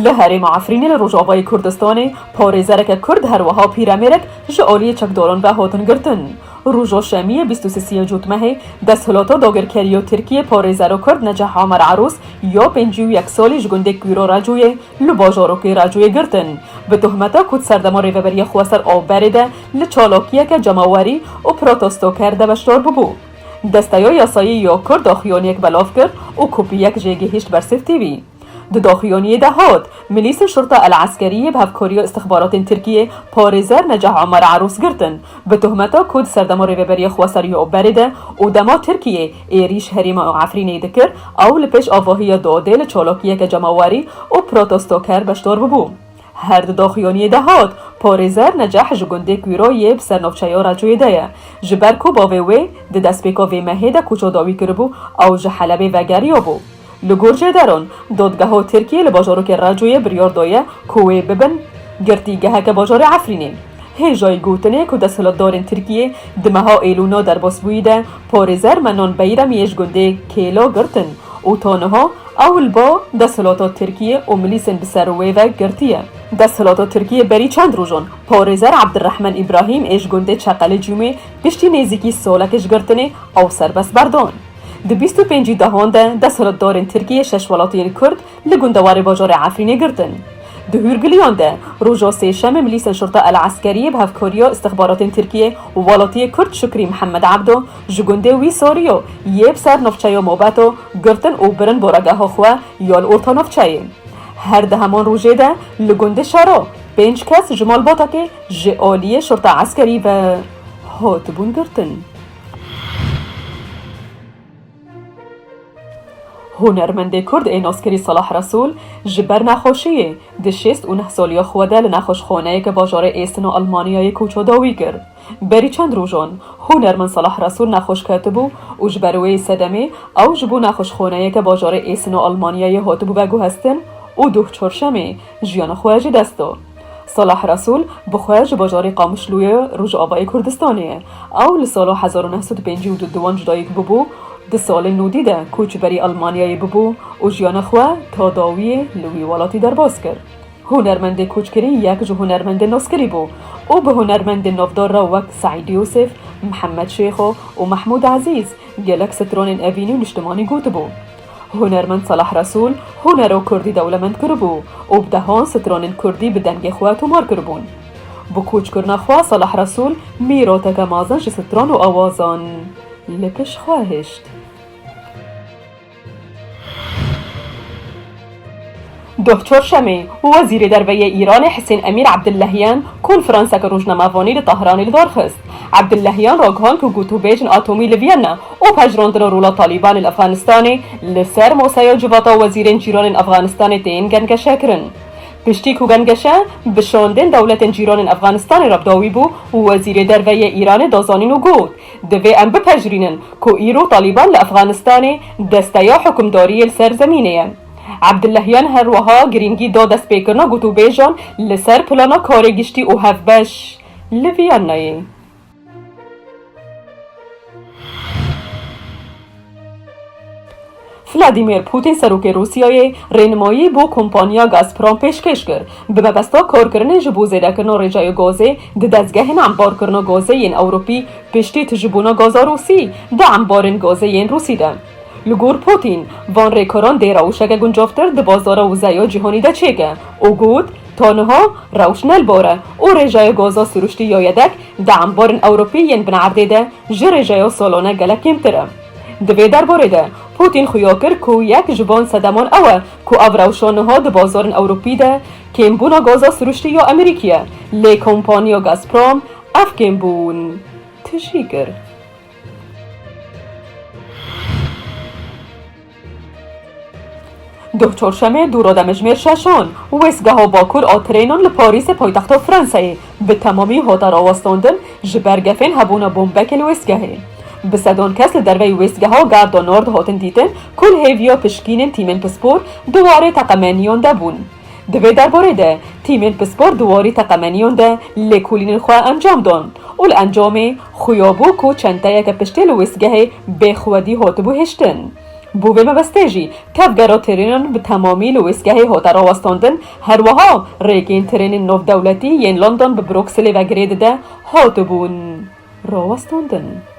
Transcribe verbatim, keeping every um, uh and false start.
Li herêma Efrînê li Rojavayê Kurdistanê parêzereke Kurd her wiha pîremêrek ji aliyê çekdaran ve hatin girtin. Roja Şemiyê bîst û sê Cotmehê desthilata dagirkeriya Tirkiyê parêzera Kurd Neceh Amer Arûs ya pêncî û yek salî ji gundê Kwîra Recoyê li bajarokê Recoyê girtin. Bi tohmeta ku di serdema Rêveberiya Xweser a berê de li çalakiyeke cemawerî û protestoker de beşdar bûbû. Desteya Yasayî ya Kurd daxuyaniyek belav kir û kopiyek jê gihîşt Bersêv T V. Di daxuyaniyê de hat, milîsên Şurta El Eskeriyê bi hevkariya istixbaratên Tirkiyê parêzer Necah Amar Arûs girtin, bi tohmeta ku di serdema Rêveberiya Xweser ya berê de û dema Tirkiyê êrîş herêma Efrînê dikir, ew li pêş avahiya dadê li çalakiyeke cemawerî û protestoker beşdar bûbû. Her di daxuyaniyê de hat, parêzer Neceh ji gundê Kwîro yê bi ser navçeya Recoyê de ye. Ji ber ku bavê wê di destpêka vê mehê de koça dawî kiribû, ew ji Helebê vegeriyabû. Li gor jêderan, dadgeha Tirkiyê li bajarokê Recoyê biryar daye ku wê bibin girtîgeheke bajarê Efrînê. Hêjayî gotinê ku desthilatdarên Tirkiyê di meha Êlûna derbasbûyî de parêzer Menan Beyramiyê ji gundê Kêla girtin û ta niha ew li ba desthilata Tirkiyê û milîsên bi ser wê ve girtiye. Desthilata Tirkiyê berî çend rojan parêzer Abdurrahman Îbrahîm ê ji gundê Çeqelê Cûmê piştî nêzîkî salekê ji girtinê ew serbest berdan. Di bîst û pêncî dehan de desthilatdarên Tirkiyê şeş welatiyên Kurd li gundewarê bajarê Efrînê girtin. Di hûrgiliyan de, roja sêşemê milîsên Şurta El Eskeriyê bi hevkariya istixbaratên Tirkiyê û welatiyê Kurd Şukrî Mihemed Ebdo ji gundê Wîsariyo yê bi ser navçeya Mobeto girtin û birin boregeha xwe ya li orta navçeyê. Her di heman rojê de li gundê Şero pênc kes ji malbatekê ji aliyê Şurta Eskerî ve hatibûn girtin. Hunermendê Kurd ê naskirî Salah Resûl ji ber nexweşiyê di şêst û neh saliya xwe de li nexweşxaneyeke bajarê Êsino Almanyayê koça dawî kir. Berî çend rojan hunermend Salah Resûl nexweş ketibû û ji ber wê sedemê ew ji bo nexweşxaneyeke bajarê Êsino Almanyayê hatibû veguhestin û doh çarşemê jiyana xwe ji dest da. Salah Resûl bi xwe ji bajarê Qamişloyê Rojavayê Kurdistanê ye. Ew li sala hezar û neh sed û pêncî û du duyî cudayîk bûbû, di salên nodî de koçberî Almanyayê bûbû û jiyana xwe ta dawiyê li wî welatî derbas kir. Hunermendê koçkirî yek ji hunermendên naskirî bû û bi hunermendên navdar re wek Seîd Yûsif, Mihemed Şêxo û Mehmûd Ezîz gelek stranên evînî û niştimanî gotibû. Hunermend Salah Resûl hunera kurdî dewlemend kiribû û bi dehan stranên kurdî bi dengê xwe tomar kiribûn. Bi koçkirina xwe Salah Resûl mîrateke mezin ji stran û awazan li pêş xwe hişt. Doh çarşemê, Wezîrê Derve yê Îranê Hisên Emîr Ebdillehyan konferanseke rojnamevanî li Tehranê li dar xist. Ebdillehyan ragihand ku gotûbêjên atomî li Viyana û pejirandina rola Talîbanê li Efxanistanê li ser maseya civata wezîrên cîranên Efxanistanê tên gengeşekirin. Piştî ku gengeşe bi şandên dewletên cîranên Efxanistanê re bi dawî bû, Wezîrê Derve yê Îranê da zanîn û got, Divê em bipejirînin ku îro Talîban li Efxanistanê desteya hukimdariyê li ser zemînê ye. Ebdillehyan her wiha girîngî da destpêkirina gotûbêjan li ser plana karê giştî û hevbeş li Viyanayê. Vladimir Putin, serokê Rûsyayê, rênimayî bo kompaniya Gazprom pêşkêş kir, bi mebesta karkirinê ji bo zêdekirina rêjeya gazê di dezgehên embarkirina gazê yên Ewropî piştî tijîbûna gaza Rûsî di embarên gazê yên Rûsî de. Li gor Putin, van rêkaran dê rewşeke guncavtir di bazara wizeya cîhanî de çêke û got, Ta niha rewş ne li bar e û rêjeya gaza siruştî ya yedek di embarên Ewropî yên bin erdê de ji rêjeya salane gelek kêmtir e. Di vê derbarê de Putin xuya kir ku yek ji van sedeman ew e ku ev rewşa niha di bazarên Ewropî de kêmbûna gaza siruştî ya Amerîkî ye, lê kompaniya Gazprom ev kêmbûn tijî kir. Doh çarşemê dûra demjimêr şeşan, wêstgeha Bakur a trênan li Parîsê paytexta Fransayê bi temamî hate rawestandin ji ber gefên hebûna bombekê li wêstgehê. Bi sedan kes li derveyî wêstgeha Gare du Nord hatin dîtin ku li hêviya pişkînên tîmên pispor di warê teqemeniyan de bûn. Di vê derbarê de tîmên pispor di warî teqemeniyan de lêkolînên xwe encam dan û li encamê xuya bû ku çenteyeke piştê li wêstgehê bê xwedî hatibû hiştin. Bo vê mebestê jî tevgera trênan bi temamî li wêsgehê hate rawestandin, her wiha rêkên trênên navdewletî yên London bi Brukselê ve girê dide hatibûn rawestandin.